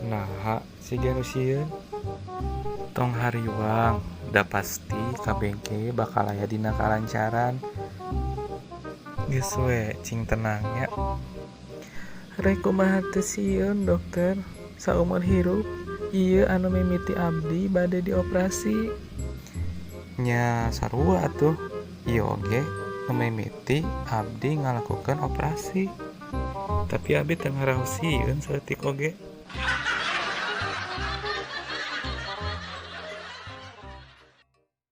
Naha siga nu sieun? Tong hariwang, da pasti kabeh ge bakal aya dina kalancaran. Geus we cing tenang nya. Rek kumaha teu sieun, Dokter, saumur hirup ieu anu mimiti abdi bade dioperasi. Nya sarua atuh, ieu oge nu mimiti abdi ngalakukeun operasi. Tapi abdi teu ngaraos sieun saeutik oge.